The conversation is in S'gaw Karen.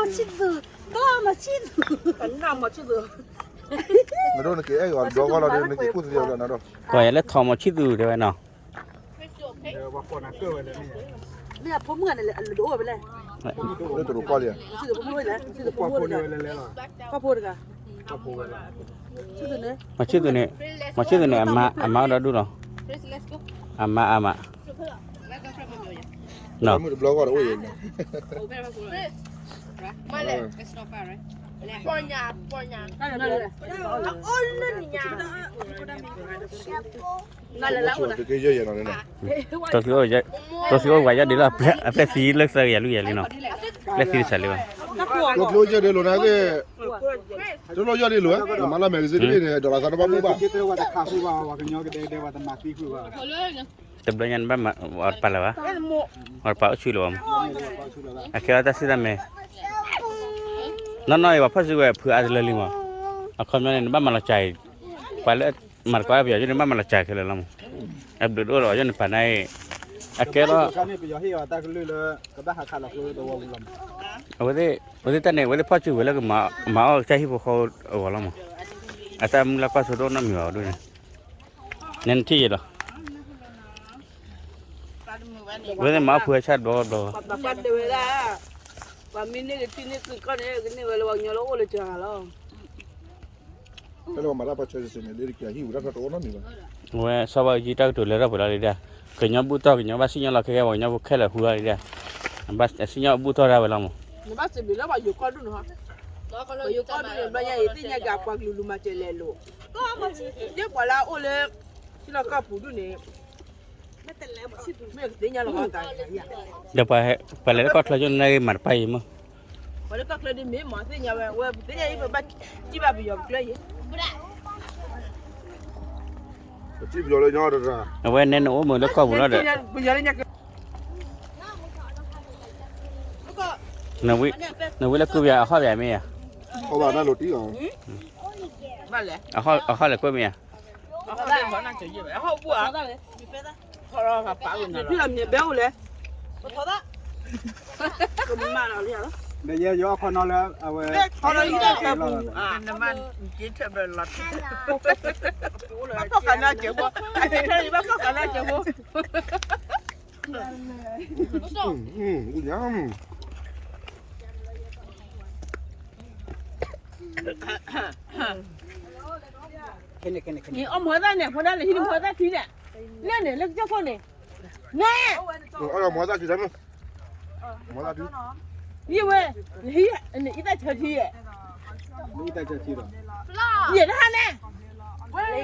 ဆံၣ်သူၣ်, ကီမီၤဆံၣ်သူၣ်, ကနၣ်မီၤဆံၣ်သူၣ်, နဒိၣ်နက့ၤအဲၣ်ဂီၤတဘျီဂီၢ်လီၤဒီး နက့ၤကူၣ်သံအီၤလီၤနၤဒီး, ကွၢ်ယၤလၢထီၣ်မီၤဆံၣ်သူၣ်တဲဝဲနီၤ, မ့ၢ်ဖိမုၣ်န့ၣ်လဲၤဒိၣ်ဝဲဖဲလဲၣ်, လၢတရူးကီၢ်လံ, ဖိမုၣ်လဲၣ်, ဖိမုၣ်တဂၤ, မီၤဆံၣ်သူၣ်န့ၣ်, မီၤဆံၣ်သူၣ်န့ၣ် အမါအီၣ်ဒီဒူၣ်လီၤ, အမါအါမး, မုၣ်တဘျီဂီၢ်တအိၣ်အံၤ, တၢ်သံအိၣ်ဝဲယီၢ်ဒံးလၢအပျဲၢ်သံလၢသၢကယၤလွံၢ်ယၤလံနီၤ, ပျဲၢ်သံတစးလံဘၣ်, ကျိချံအိၣ်ယီၢ်ဒံးလိာ်နၤက့, တလိၣ်ယီၢ်ဒံးလိာ်, မၤလၢ magazine တဘ့ၣ်န့ၣ် dollar သးတဘၣ်ဘူၣ်ဘၣ်, တဘျီညါနဘၣ်မၤအီၤတပာ်လၢၤဘၣ်, အကဲအီၤတၢ်စံၣ်တၢ်မဲ, နီၢ်နီၢ်အံၤပှၤဖီၣ်စုကဝဲၤဖုးအါတလၢလံမး, အခီပညီန့ၣ် နဘၣ်မၤလီၤစှၤအံၤ, ပှၤလၢမၤတကွၢ်ပယီၤယိၣ်န့ၣ် ဘၣ်မၤလီၤစှၤခဲလၢာ်လီၤမး, အဘျုးတအိၣ်လီၤ ယိၣ်န့ၣ်ပာ်နၤအံၤ, အကဲလီၤ အဝဲသ့ၣ်တၢ်န့ၣ် အဝဲသ့ၣ်ဖီၣ်စုကဝဲၤလၢကမၤအီၣ်ကစၢ်ဟံၣ်ဖိဃီဖိအဂီၢ်လီၤမး, အတၢ်မုၢ်လၢ်ကွၢ်စိတအိၣ်နီတမံၤဘၣ်ဒ်န့ၣ်, နဲနထံၣ်ယဲလီၤ, အဝဲသ့ၣ်မၤအီၣ်ဖုးအဆၣ်တဘျီဘျီ, ပှၤမ့ၢ် န့ၢ်ကထံၣ်န့ၢ်သုကီၢ်န့ၣ် ကန့ၢ်ဝဲလၢပှၤကညီလၢအိၣ်လၢစှၤဂၤလီၤ. အဝဲစီၤဘၣ်အူကၠံတၢ်ကတိၤလၢထီၣ်ပှဲၤလီၤလံဒၣ်, ကညီဘူၣ်ထီၣ်ကညီဘၣ်စံၣ်ညီၣ်လီၤခဲကဲ ပှၤကညီဖိခဲလၢာ်ဟူလီၤလံဒၣ်, ဘၣ်စံၣ်ညီၣ်ဘူၣ်ထီၣ်တၢ်ဝဲလီၤမး, နဘၣ်စံးဘျုးလၢပှၤယိၤကီၢ်ဒူၣ်န့ၣ်, ပှၤယိၤကီၢ်ဒူၣ်န့ၣ် ဘျီညါအံၤသ့ၣ်ညါက့ၤအပှၤကလုာ်လူၤမၤစၢၤလဲၤလိာ်, ဒ်ပှၤလၢအအိၣ်လၢ ထံလီၢ်ကီၢ်ပူၤဒူၣ်န့ၣ် မ့ၢ်ကသ့ၣ်ညါလီၤဘၣ်သး, ဒီးပှၤလဲၤလၢကီၢ်ချၢကၠိန့ၣ် နဂ့ၤမၤတပၢ်အံၤမး, ပှၤလၢကီၢ်ချၢဒ်မ့ၢ်မၤသ့ၣ်ညါဝဲ ဝဲပသ့ၣ်ညါအံၤ ပဘၣ်စံၣ်ဘၣ်ပယီၤပကျၢၢ်အံၤ, ပစံၣ်ပယီၤလၢညါတရၢ, အဝဲနဲနအိၣ်မုာ်လၢကီၢ်ပူၤလီၤဒီး, ပယီၤလၢညါက့ၤ နဝံလၢကုပယၤ အဟီၣ်ပယၤမ့ၢ်ယၤ, အဟီၣ်ဘၣ်နလိၤတံၢ်လီၤ, အဟီၣ်လဲၤကွၢ်မ့ၢ်ယၤ, အဟီၣ်ဘူၣ်ဧါ, ထီၣ်လီၤဘဲအိၣ်လဲၣ်, ကမၤလီၤလံ, ဒီးယဲယီၤခီနီၤလၢအဝဲ, ထီၣ်လီၤလံတၢ်ပူၤ, နမ့ၢ်က့ၤထၢၣ်ဘၣ်လီၤ, ဘၣ်ဖီၣ်ဃာ်နၤစဲးဖိ, ဘၣ်ဖီၣ်ဃာ်နၤစဲးဖိ န့ၣ်အီၣ်မီၤသၣ်န့ၣ် ဖိဒၣ်လဲၤဟံးန့ၢ်မီၤသၣ်ထံန့ၣ်, လဲၣ်န့ၣ် လၢကစၢၢ်ခိၣ်န့ၣ်, နဲ, မီၤသၣ်ထံ, မီၤသၣ်ထံ, ယဝဲ, နဟံး, နအံသၣ်ဆၢထံ, ယဲတဟါန့ၣ်